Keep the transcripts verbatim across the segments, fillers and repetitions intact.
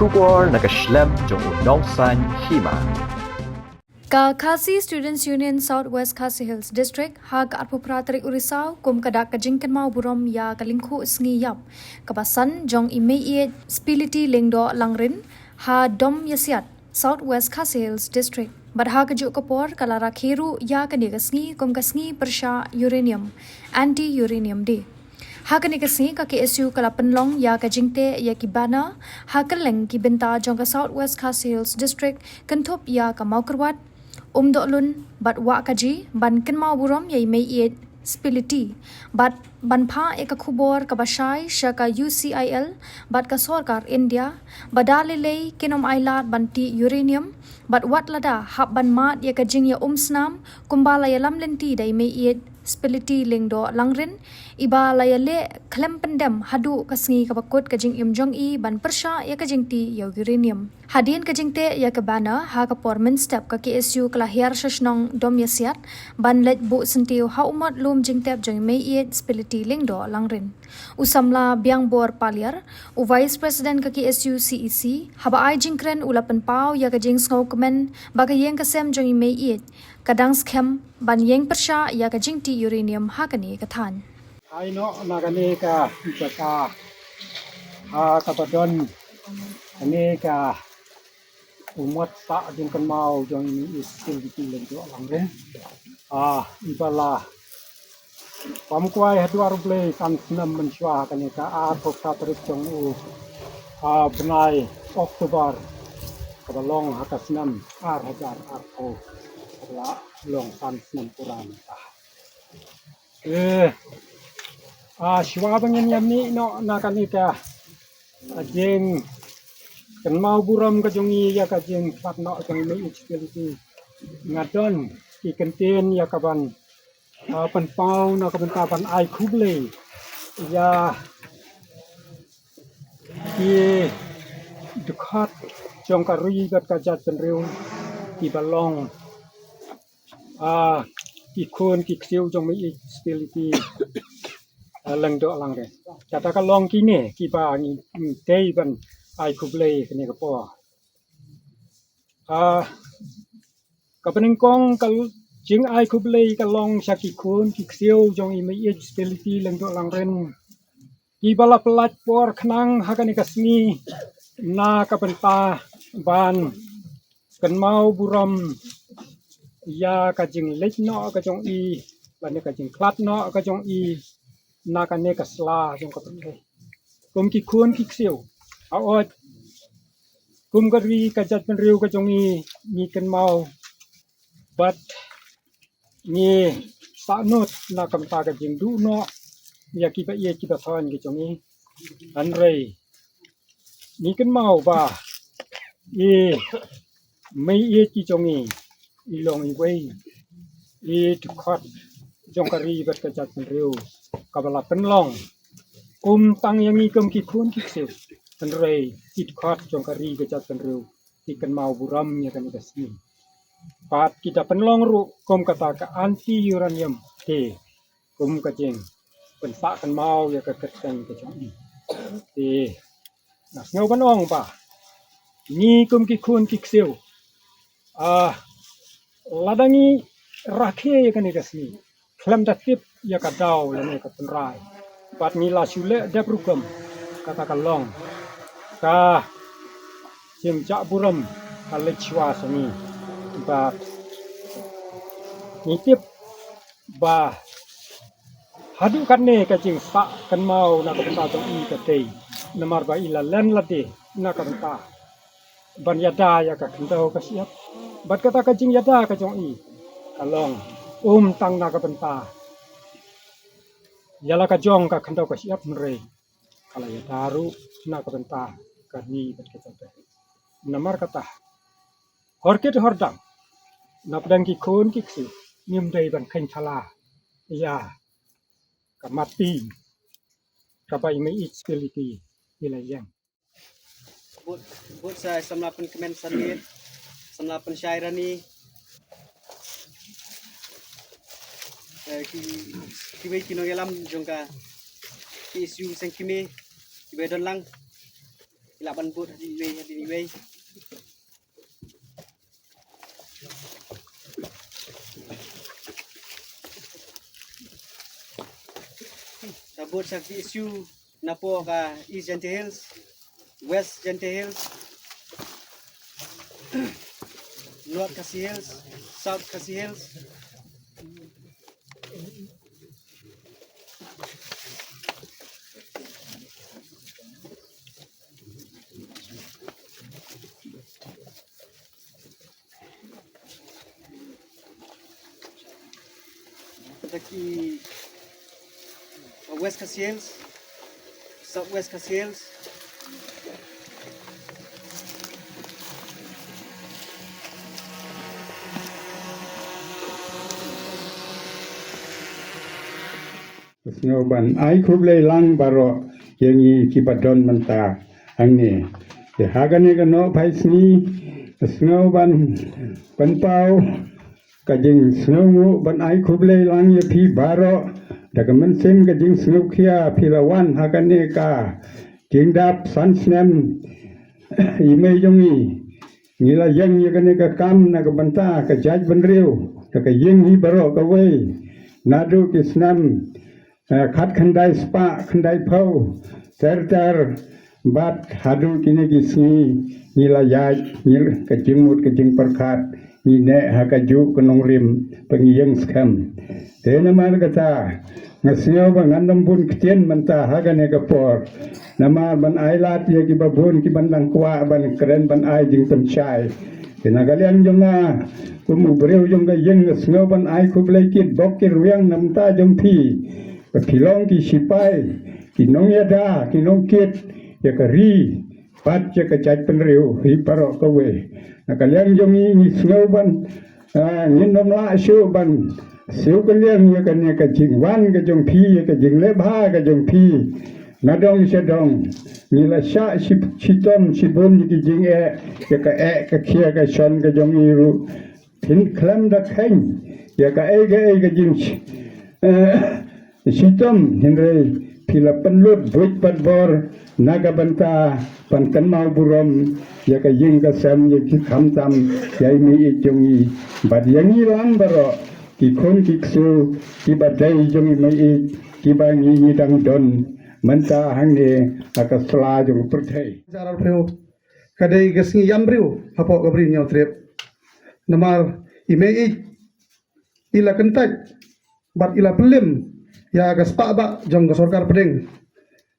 Khubor na ka shlem jong u nongsan hima. Ka Khasi Students Union South West Khasi Hills District ha ka arphew phra tarik u Risaw kum ka dak ka jingkynmaw burom ïa ka lyngkhuh sngi ïap kaba san jong i Meiieit Spility Lyngdoh Langrin ha Dom Ïasiat, South West Khasi Hills District. Bad ha kajuh ka por ka la rakhe ruh ïa kane ka sngi kum ka sngi pyrshah uranium, Anti Uranium Day. Ha kane ka sngi ka K S U ka la pynlong ïa ka jingteh ïa ki banner ha kylleng ki bynta jong ka South West Khasi Hills District, kynthup ïa ka Mawkyrwat, Umdohlun bad Wahkaji, ban kynmaw burom ïa i Meiieit Spility bad ban phah ïa ka khubor kaba shai sha ka U C I L bad ka sorkar India ba da lei lei kin ym ailad ban tih uranium bad wat lada hap ban mad ïa ka jingïaumsnam kumba la ïalam lynti da i Meiieit Spility Lyngdoh Langrin, iba la ïaleh khlem pyndem haduh ka sngi kaba kut ka jingim jong i ban pyrshah ïa ka jingtih ïa u uranium. Hadien ka jingteh ïa ka banner ha ka por mynstep ka K S U ka la hiar sha shnong Dom Ïasiat ban leit buh syntiew ha u mot lum jingtep jong i Meiieit Spility Lyngdoh Langrin. U samla Biangbor Paliar, u Vice President ka K S U C E C, haba ai jingkren u la pynpaw ïa ka jingsngewkmen ba ka ïing ka sem jong i Meiieit ka dang skhem ban ïeng pyrshah ïa ka jingtih uranium ha kane ka thaiñ. Ai noh na kane ka jaka ha kaba don kane ka u mot sah jingkynmaw jong i Meiieit Spility Lyngdoh Langrin. Ah, iba la pam kwai haduh ar blei san snem mynshuwa ha kane ka arphew phra tarik jong u, ah, bnai October kaba long ha ka snem ar hajar arphew, kaba la long san snem pura mynta. Eh, ah, shuwa ba ngin ïa mih noh na kane ka, ah, jingkynmaw burom ka jong i ïa ka jingkhlad noh jong i Meiieit Spility, nga don ki kyntien ïa ka ban, ah, pynpaw na ka bynta ban ai khublei ïa ki dkhot jong ka ri bad ka jaitbynriew kiba long, ah, ki khun ki ksiew jong i Meiieit Spility, ah, Lyngdoh Langrin. Kata ka long kine kiba ngi, ngi dei ban ai khublei kane ka por. Ah, kaba nyngkong ka l-, jingai khublei ka long sha ki khun ki ksiew jong i Meiieit Spility Lyngdoh Langrin, kiba la pyllait por khnang ha kane ka sngi na ka bynta ban kynmaw burom ïa ka jingleit noh ka jong i, lane ka jingkhlad noh ka jong i na kane ka sla jong ka pyrthei. Kum ki khun ki ksiew, hooid, kum ka ri ka jaitbynriew ka jong i, ngi kynmaw bad ngi sahnud na ka bynta ka jingduh noh ïa kiba ïeit kiba thoiñ ki jong i. Hynrei ngi kynmaw ba i Meiieit ki jong i, i long iwei i dkhot jong ka ri bad ka jaitbynriew kaba la pynlong ym tang ïa ngi kum ki khun ki ksiew, hynrei i dkhot jong ka ri ka jaitbynriew ki kynmaw burom ïa kane ka sngi. Bad ki da pynlong ruh kum kata ka Anti Uranium Day, kum ka jingpynsah kynmaw ïa ka kyrteng ka jong i. Te nga sngew ban ong ba ngi kum ki khun ki ksiew, ah, lada ngi rakhe ïa kane ka sngi khlem da tip ïa ka daw lane ka tynrai, bad ngi la shu leh dep rukom, kata ka long ka jingjah burom ka leit shuwa sha ngi. Bad ngi tip ba haduh katne ka jingsah kynmaw na ka bynta jong i ka dei namar ba i la len lade na ka bynta ban ïada ïa ka khyndew ka shyiap. Bad kata ka jingïada ka jong i ka long ym tang na ka bynta ïa la ka jong ka khyndew ka shyiap, hynrei ka la ïada ruh na ka bynta ka ri bad ka jaitbynriew. Namar kata, hor kit hor dang, na pdeng ki khun ki ksiew, ngim dei ban kheiñ thala ïa ka mati kaba i Meiieit Spility i la ïeng. Bud, bud sa samla pynkmen Sanit, samla pynshai Rani. Eh, ki, kiwei ki nongïalam jong ka K S U Sengkime, kiba don lang. Ki lah ban bud ha iwei ha iwei. Ka bud sa ki issue napoh ka East Jaintia Hills, West Jaintia Hills, North Khasi Hills, South Khasi Hills. Kata ki, uh, West Khasi Hills, South West Khasi Hills. Sngew ban ai khublei lang baroh ïa ngi kiba don mynta hangne. Te ha kane ka nohphai sngi, sngew ban pynpaw ka jingsngewnguh ban ai khublei lang ïa phi baroh da ka mynsiem ka jingsngewkhia phi la wan ha kane ka jingdap san snem i mei jong ngi. Ngi la ïeng ïa kane ka kam na ka bynta ka jaitbynriew da ka ïing hi baroh kawei. Naduh ki snem, eh, khatkhyndai spah khyndaiphew ter ter bad haduh kine ki sngi ngi la ïaid, ngi la, ka jingmut ka jingpyrkhat, ngi neh ha kajuh ka nongrim ba ngi ïeng skhem. Te namar kata nga sngew ba ngan ym bun ktien mynta ha kane ka por. Namar ban ai lad ïa kiba bun kiban dang kwah ban kren ban ai jingpynshai. Te na ka liang jong nga kum u briew jong ka ïing nga sngew ban ai khublei kit bok kit rwiang na bynta jong phi. Ba phi long ki sipai, ki nongïada, ki nongkit ïa ka ri bad ïa ka jaitbynriew hi baroh kawei. Na ka liang jong ngi ngi sngew ban, ah, ngin ym lah shuh ban siew kylliang ïa kane ka jingwan ka jong phi, ïa ka jingleh bha ka jong phi. Na dong sha dong ngi la shah shi, shitom shibun ïa ki jingeh, ïa ka eh ka khia ka shon ka jong ngi ruh. Phin khlem da kheiñ ïa kaei kaei ka jing, eh, shitom, hynrei phi la pynlut buit bad bor na ka bynta ban kynmaw burom ïa ka ïing ka sem, ïa ki, khamtam ïa i mei ïeit jong ngi bad ïa ngi lang baroh ki khun ki ksiew kiba dei jong i mei ïeit kiba ngi, ngi dang don mynta hangne ha ka sla jong u pyrthei. Ka dei ka sngi ïam briew hapoh ka Bri Hynñiewtrep. Namar i mei ïeit i la kyntait bad i la pynlem ïa ka spah bah jong ka sorkar pdeng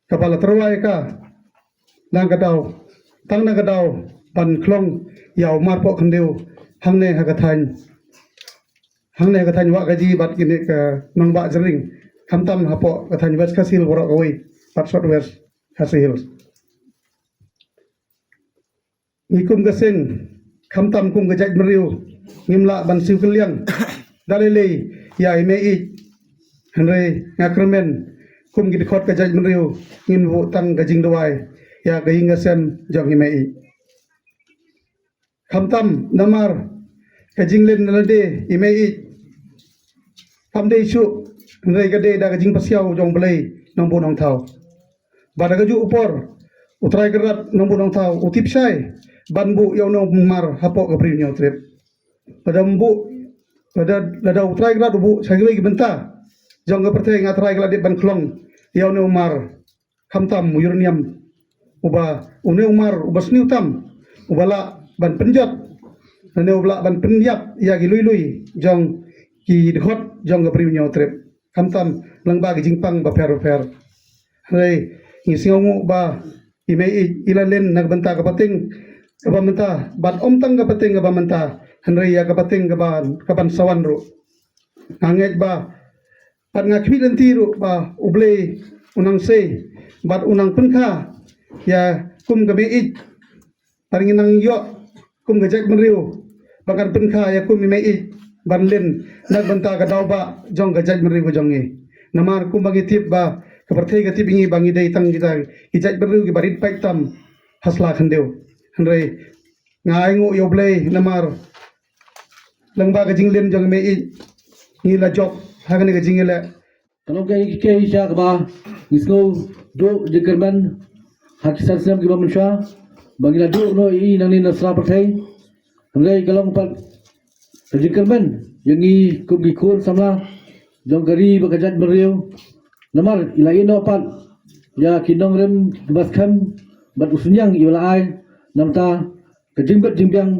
kaba la tyrwa ïa ka na ka daw, tang na ka daw ban khlong ïa u marpoh khyndew hangne ha ka thaiñ, hangne ha ka thaiñ Wahkaji bad kine ka nongbah Jyrring, khamtam hapoh ka thaiñ West Khasi Hills baroh kawei bad South West Khasi Hills. Ngi kum ka seng, khamtam kum ka jaitbynriew, ngim lah ban siew kylliang da lei lei ïa i mei ïeit. Hynrei nga kyrmen kum ki dkhot ka jaitbynriew ngin buh tang ka jingduwai ïa ka ïing ka sem jong i mei ïeit. Khamtam namar ka jinglen na lade i mei ïeit kam dei shuh, hynrei ka dei da ka jingpasiaw jong U Blei Nongbuh Nongthaw. Bad ha kajuh u por U Trai Kynrad Nongbuh Nongthaw u tip shai ban buh ïa une u mar hapoh ka Bri Hynñiewtrep. Lada ym buh, lada, lada U Trai Kynrad u buh sha kiwei ki bynta jong ka pyrthei, nga trai ka la dep ban khlong ïa une u mar. Khamtam u uranium, uba une u mar uba sniew tam, uba lah ban pynjot, lane uba lah ban pynïap ïa ki lui lui jong ki dkhot jong ka Bri Hynñiewtrep. Khamtam lyngba ki jingpang bapher bapher. Hynrei ngi sngewnguh ba i mei ïeit i la len na ka bynta ka pateng kaba mynta, bad ym tang ka pateng kaba mynta, hynrei ïa ka pateng kaba, kaban sa wan ruh. Nga ngeit ba, bad nga khmih lynti ruh ba U Blei u nang sei bad u nang pynkha ïa kum ka mei ïeit. Bad ngi nang ïoh kum ka jaitbynriew ba kan pynkha ïa kum i mei ïeit ban len na ka bynta ka daw bah jong ka jaitbynriew ka jong ngi. Namar kumba ngi tip ba ka pyrthei ka tip ïa ngi ba ngi dei tang kita ki jaitbynriew kiba rit paid tam ha sla khyndew. Hynrei nga ainguh ïa U Blei namar lyngba ka jinglen jong i mei ïeit ngi la jop ha kane ka jingïaleh. Ka long kaei kaei sha kaba ngi sngew duh jingkyrmen ha ki san snem kiba mynshuwa ba ngi la duh noh ïa i nangne na sla pyrthei. Hynrei ka long pat ka jingkyrmen ïa ngi kum ki khun samla jong ka ri bad ka jaitbynriew. Namar i la ïeh noh pat ïa ki nongrim kiba skhem bad u synñiang iba la ai na ka bynta ka jingbit jingbiang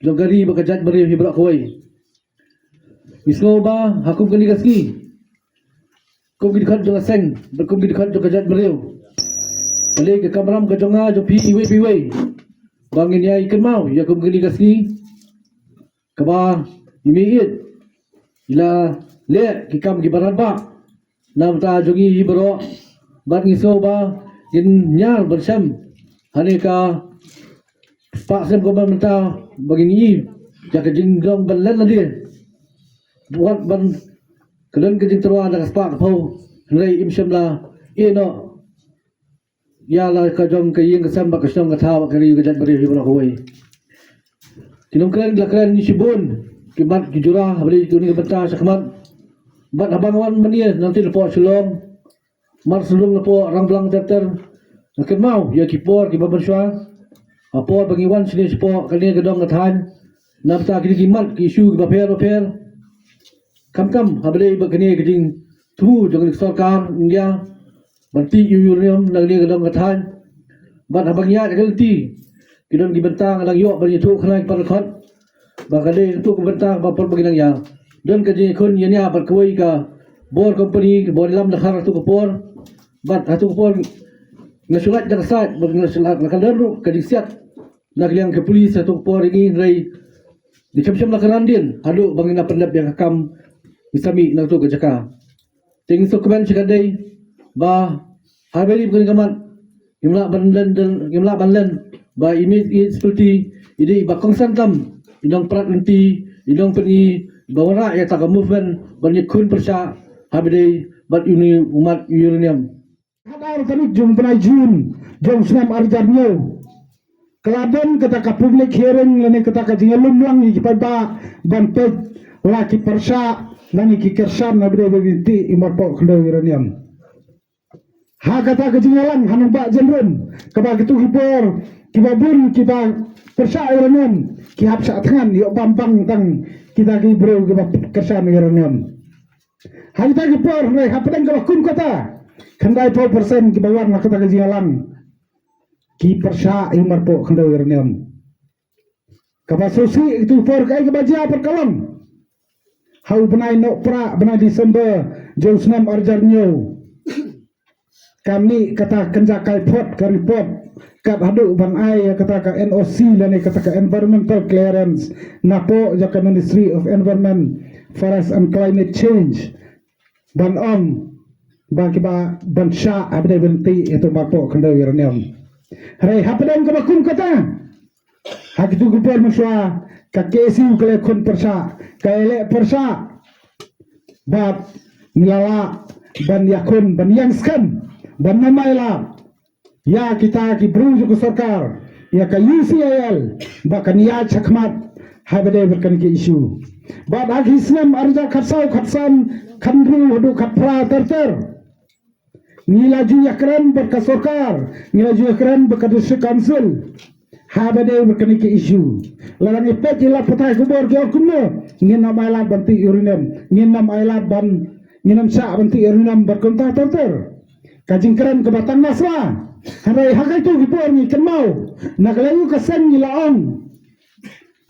jong ka ri bad ka jaitbynriew hi baroh kawei. Ngi sngew ba ha kum kane ka sngi, kum ki dkhot jong ka seng bad kum ki dkhot jong ka jaitbynriew, ka dei ka kamram ka jong nga, jong phi iwei pa iwei, ba ngin ïai kynmaw ïa kum kane ka sngi kaba i Miet i la leh ki kam kiba radbah na ka bynta jong ngi hi baroh. Bad ngi sngew ba ngin ñiar ban shem ha kane ka spah snem kaba mynta ba ngin ïohi ïa ka jinglong ban len lade. Wat ban ka don ka jingtyrwa da ka spah ka phew, hynrei im shym la ïeh noh ïa la ka jong ka ïing ka sem bad ka shnong ka thaw bad ka ri ka jaitbynriew hi baroh kawei. Ki nongkren ki la kren shibun, ki mat ki jura haba ïadei bad kane ka bynta shakhmat. Bad haba nga wan mynne nangta napoh Shillong, mar shu long napoh Rangblang ter ter, nga kynmaw ïa ki por kiba mynshuwa, ha por ba ngi wan shane shapoh kane ka dong ka thaiñ na ka bynta kine ki mat ki issue kiba pher ba pher. Khamtam haba dei ba kane ka jingthmu jong ka sorkar India ban tih ïa u uranium na kane ka dong ka thaiñ. Bad haba ngi ïaid ha ka lynti, ki don ki bynta nga dang ïoh ban ïathuh khnang ïa ki para dkhot ba ka dei katto ka bynta ba por ba ngi dang ïa don ka jingïakhun ïa nia bad kawei ka bor company, ka bor ïalam Dkhar ha katto ka por. Bad ha katto ka por nga shu lait da ka sait bad nga shu lait da ka lynti ruh ka jingsiat na ka liang ka police ha katto ka por ïa ngi, hynrei ngi shem shem la ka randien haduh ba ngin ïa pyndep ïa ka kam ngi sa mih na katto ka jaka. Te ngi sngewkmen shikatdei ba haba ïadei bad kane ka mat, ngim lah ban len, ngim lah ban len ba i Miet i Spilti i dei ba kongsan tam i nongprat lynti, i nongpyni, ba wanrah ïa kata ka movement ban ïakhun pyrshah haba ïadei bad une u mat uranium. Hadar tarik jong u bnai June jong u snem ar hajar hynñiew, ka la don kata ka public hearing lane kata ka jingïalum lang ïa ki paidbah ban peit la ki pyrshah lane ki kyrshan haba ïadei bad kane ka tih ïa u marpoh khyndew uranium. Ha kata ka jingïalang ha nongbah Jynrem, kaba kito ki bor kiba bun kiba pyrshah uranium ki hap shah thngan ïoh bam bang tang kita ki briew kiba kyrshan uranium. Ha kita ki por, hynrei hapdeng kaba kum kata, khyndaiphew percent kiba wan ha kata ka jingïalang ki pyrshah ïa u marpoh khyndew uranium. Kaba sngewsih ha kito ki por, kaei kaba jia pat ka long, ha u bnai Nohprah, bnai December jong u snem ar hajar hynñiew, ka mih kata ka kynja kaiphod ka report kat haduh ban ai ïa kata ka N O C lane kata ka environmental clearance napoh jong ka Ministry of Environment, Forest and Climate Change, ban ong ba kiba ban shah haba ïadei bad kane ka tih ïa u marpoh khyndew uranium. Hynrei hapdeng kaba kum kata, ha kito ki por mynshuwa, ka K S U ka la ïakhun pyrshah, ka la leh pyrshah. Bad ngi la lah ban ïakhun, ban ïeng skhem, ban nym ailad ïa kita ki briew jong ka sorkar, ïa ka U C I L, ba kan ïaid shakhmat haba ïadei bad kane ka issue. Bad ha ki snem ar hajar khatsaw, khatsan, khathynriew haduh khatphra ter ter, ngi la ju ïakren bad ka sorkar, ngi la ju ïakren bad ka District Council haba ïadei bad kane ka issue. Lada ngi peit ïa la pathai khubor ki ong kumno, ngin nym ailad ban tih uranium, ngin nym ailad ban, ngin nym shah ban tih uranium bad kumta ter ter. Ka jingkren kaba tang na sla. Hynrei ha kato ki por ngi kynmaw na ka liang ka seng ngi la ong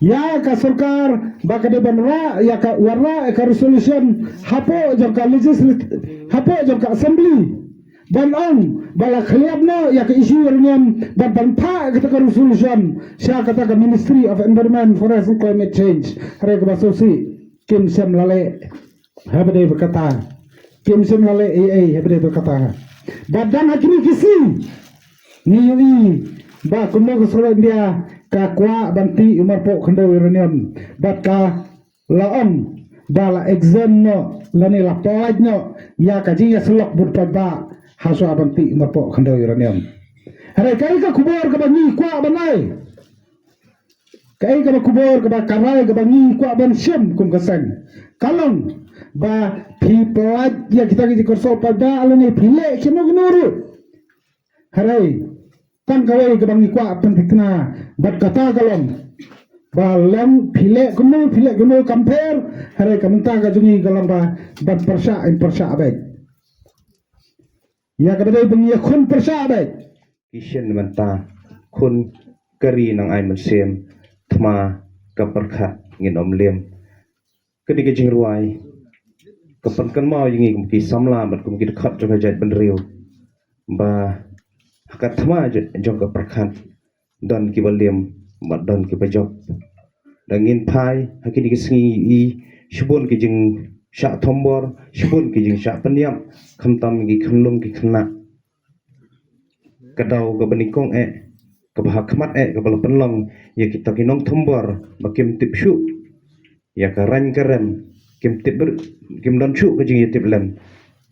ïa ka sorkar ba ka dei ban rah ïa ka, wanrah ïa ka resolution hapoh jong ka legislat-, hapoh jong ka assembly, ban ong ba la khlieh noh ïa ka issue uranium, ban, ban phah kata ka resolution sha kata ka Ministry of Environment, Forest and Climate Change. Hynrei kaba sngewsih, kim shym la leh haba ïadei bad kata. Kim shym la leh ei ei haba ïadei bad kata. Bad dang ha kine ki sngi ngi ïohi ba kumno ka sorkar India ka kwah ban tih ïa u marpoh khyndew uranium. Bad ka la ong ba la exempt noh lane la pynlait noh ïa ka jingïasyllok bad u paidbah hashwa ban tih ïa u marpoh khyndew uranium. Hynrei kaei ka khubor kaba ngi kwah ban ai? Kaei kaba khubor kaba ka rai kaba ngi kwah ban shim kum ka seng? Ka long ba phi pynlait ïa kita ki jingkyrshah paidbah lane phi leh kino kino ruh, hynrei Tang kawei kaba ngi kwah pynthikna bad kata ka long ba lem phi leh kumno, phi leh kumno kam pher. Hynrei ka mynta ka jong ngi ka long ba ban pyrshah, in pyrshah beit. Ïa kaba dei ba ngi ïa khun pyrshah beit. Ki shin mynta khun ka ri nang ai mynsiem, thma ka pyrkhat ngin ym liem. Kane ka jingrwai ka pynkynmaw ïa ngi kum ki samla bad kum ki dkhot jong ka jaitbynriew ba ha ka thma jong ka pyrkhat don kiba liem bad don kiba jop. Da ngin phai ha kine ki sngi, i shibun ki jingshah thombor, shibun ki jingshah pynïap, khamtam ki khynnah ki khynnah. Ka daw kaba nyngkong eh, kaba ha khmat eh, kaba la pynlong ïa kita ki nongthombor ba kim tip shuh ïa ka rang ka rem, kim tip ber-, kim don shuh ka jingïatiplem.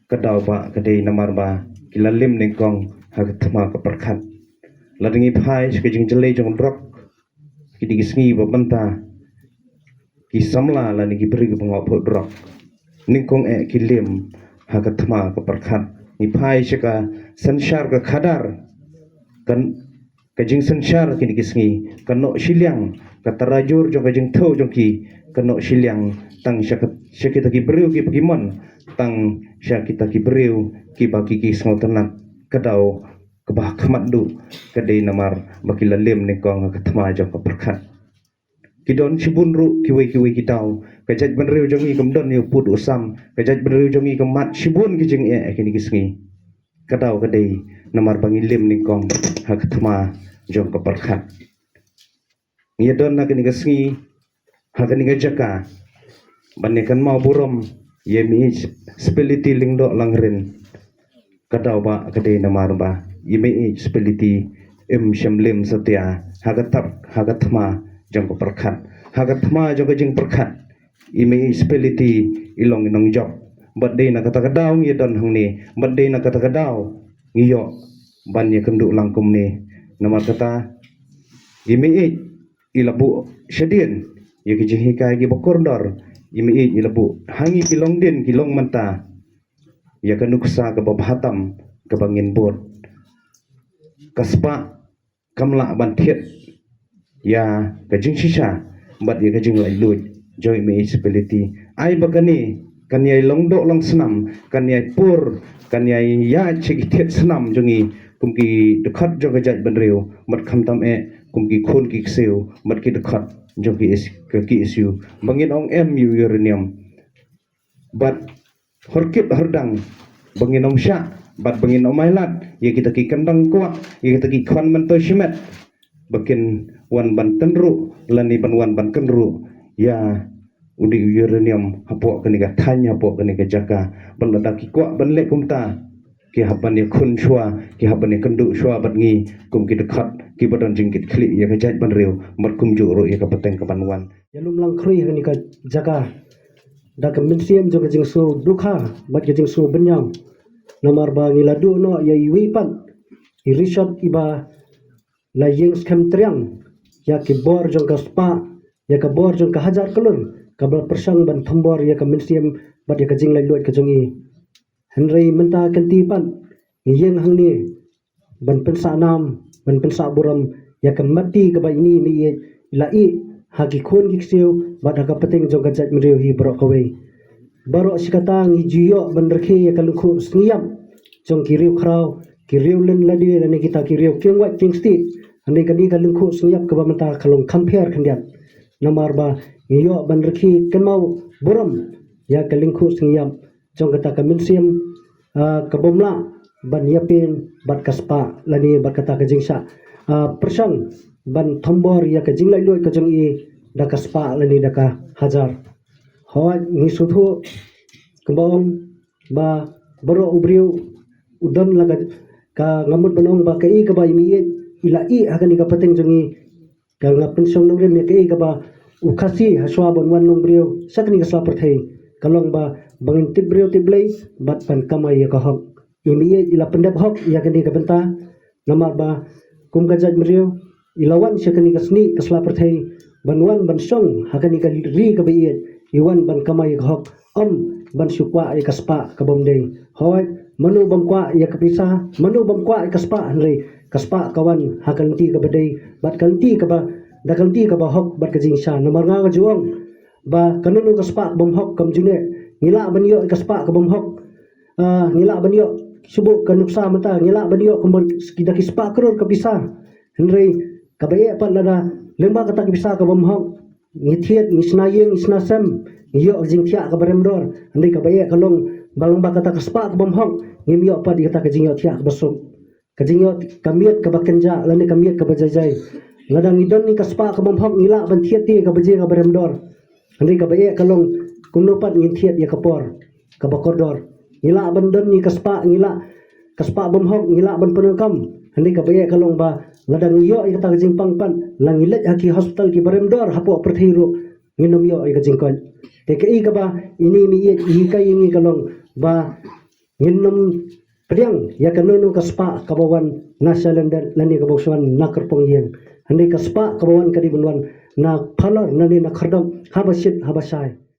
Ka daw ba ka dei namar ba ki la liem nyngkong ha ka thma ka pyrkhat. Lada ngi phai sha ka jingjlei jong drok, kine ki sngi ba mynta ki samla lane ki briew kiba ngop phuh drok nyngkong eh ki liem ha ka thma ka pyrkhat. Ngi phai sha ka synshar ka khadar, kan ka jingsynshar kine ki sngi ka noh shiliang ka tarajur jong ka jingthew jong ki, ka noh shiliang tang sha ka, sha kita ki briew kiba ki mon, tang sha kita ki briew kiba ki, ki sngewtynnat. Ka daw kaba ha khmat duh ka dei namar ba ki la liem nyngkong ha ka thma jong ka pyrkhat. Ki don shibun ruh kiwei kiwei ki daw. Ka jaitbynriew jong ngi kam don ïa u pud u sam. Ka jaitbynriew jong ngi kam mad shibun ki jingeh ha kine ki sngi. Ka daw ka dei namar ba ngi liem nyngkong ha ka thma jong ka pyrkhat. Ngi ïa don ha kane ka sngi, ha kane ka jaka ban ïa kynmaw burom ïa i Mei Spelity Lyngdoh Langrin. Ka daw ba ka dei namar ba i Mei Spelity im shym liem satia ha ka thap, ha ka thma jong ka pyrkhat, ha ka thma jong ka jingpyrkhat. I Mei Spelity i long i nongjop. Bad dei na kata ka daw ngi ïa don hangne, bad dei na kata ka daw ngi ïoh ban ïa kynduh lang kumne. Namar kata i Mei i la buh shadien ïa ki jinghikai kiba kordor. I Mei i la buh ha ngi ki longdien ki long mynta ïa ka nuksa kaba bha tam kaba ngin bud. Ka spah kam lah ban thied ïa ka jingshisha bad ïa ka jinglaitluid jong i Mei Spelity. Ai ba kane kan ïai long doh long snam, kan ïai pur, kan ïai ïaid sha ki thied snam jong ngi kum ki dkhot jong ka jaitbynriew, bad khamtam eh kum ki khun ki ksiew bad ki dkhot jong ki S-, ka K S U. Ba ngin ong em ïa u uranium. Bad hor kit hor dang ba ngin ym shah bad ba ngin ym ailad ïa kita ki kyndang kwah, ïa kita ki khwan myntoi shimet ba kin wan ban tynruh lane ban wan ban kynruh ïa u dei u uranium hapoh kane ka thaiñ, hapoh kane ka jaka. Bad lada ki kwah ban leh kumta, ki hap ban ïakhun shuwa, ki hap ban ïakynduh shuwa bad ngi kum ki dkhot kiba don jingkitkhlieh ïa ka jaitbynriew bad kumjuh ruh ïa ka pateng kaban wan. Ïalum lang khrui ha kane ka jaka da ka mynsiem jong ka jingsngew dukha bad ka jingsngew bynñiaw. Namar ba ngi la duh noh ïa iwei pat i rishot iba la ïeng skhem triang ïa ki bor jong ka spah, ïa ka bor jong ka hajar klur, kaba la pyrshang ban thombor ïa ka mynsiem bad ïa ka jinglaitluid ka jong ngi. Hynrei mynta kynti pat ngi ïeng hangne ban pynsah nam, ban pynsah burom ïa ka mati kaba ine i Mei i la ih ha ki khun ki ksiew bad ha ka pateng jong ka jaitbynriew hi baroh kawei. Baroh shi katta ngi ju ïoh ban rkhie ïa ka lyngkhuh sngi ïap jong ki riew khraw, ki riew lynlade lane kita ki riew kieng wait kieng stieh. Hynrei kane ka lyngkhuh sngi ïap kaba mynta ka long kham pher khyndiat. Namar ba ngi ïoh ban rkhie kynmaw burom ïa ka lyngkhuh sngi ïap jong kata ka mynsiem, ah, ka bym lah ban ïapeit bad ka spah lane bad kata ka jingshah, ah, pyrshang ban thombor ïa ka jinglaitluid ka jong i da ka spah lane da ka hajar. Hooid, ngi sngewthuh kumba ong ba baroh u briew u don la ka, ka, nga mut ban ong ba kaei kaba i Mei i la ih ha kane ka pateng jong ngi. Ka nga pynshong nongrim ïa kaei kaba u Khasi ha shuwa ban wan long briew sha kane ka sla pyrthei, ka long ba, ba ngin tip briew tip Blei bad ban kamai ïa ka hok. I Mei i la pyndep hok ïa kane ka bynta. Namar ba kum ka jaitbynriew i la wan sha kane ka snieh ka sla pyrthei ban wan ban shong ha kane ka ri kaba ïeit, i wan ban kamai ïa ka hok, ym ban shu kwah ïa ka spah ka bym dei. Hooid, mano bym kwah ïa ka pisa, mano bym kwah ïa ka spah, hynrei ka spah ka wan ha ka lynti kaba dei bad ka lynti kaba, da ka lynti kaba hok bad ka jingshisha. Namar nga nga ju ong ba kano kano ka spah ka bym hok kam ju neh. Ngi lah ban ïoh ïa ka spah ka bym hok. Ah, ngi lah ban ïoh, shu buh ka nuksa mynta, ngi lah ban ïoh kumba da ki spah klur ka pisa. Hynrei kaba eh pat lada lyngba kata ka pisa ka bym hok ngi thied, ngi shna ïing, ngi shna sem, ngi ïoh ka jingthiah kaba rem dor. Hynrei kaba eh ka long ba lyngba kata ka spah ka bym hok ngim ïoh pat ïa kata ka jingïohthiah kaba suk. Ka jingïoh, ka miet kaba kynjah lane ka miet kaba jai jai. Lada ngi don ïa ka spah ka bym hok ngi lah ban thied te ïa ka baje kaba rem dor. Hynrei kaba eh ka long kumno pat ngin thied ïa ka por kaba kordor. Ngi lah ban don ïa ka spah, ngi lah, ka spah bym hok ngi lah ban pyndonkam. Hynrei kaba eh ka long ba lada ngi ïoh ïa kata ka jingpang pat, la ngi leit ha ki hospital kiba rem dor hapoh pyrthei ruh ngin ym ïoh ïa ka jingkoit. Te kaei kaba ine i mei ïeit i hikai ïa ngi ka long ba ngin ym pdiang ïa kano kano ka spah kaba wan na shalyndet lane kaba shu wan na kyrpong ïing. Hynrei ka spah kaba wan ka dei ban wan na phalor lane na khyrdop, haba shit haba shai.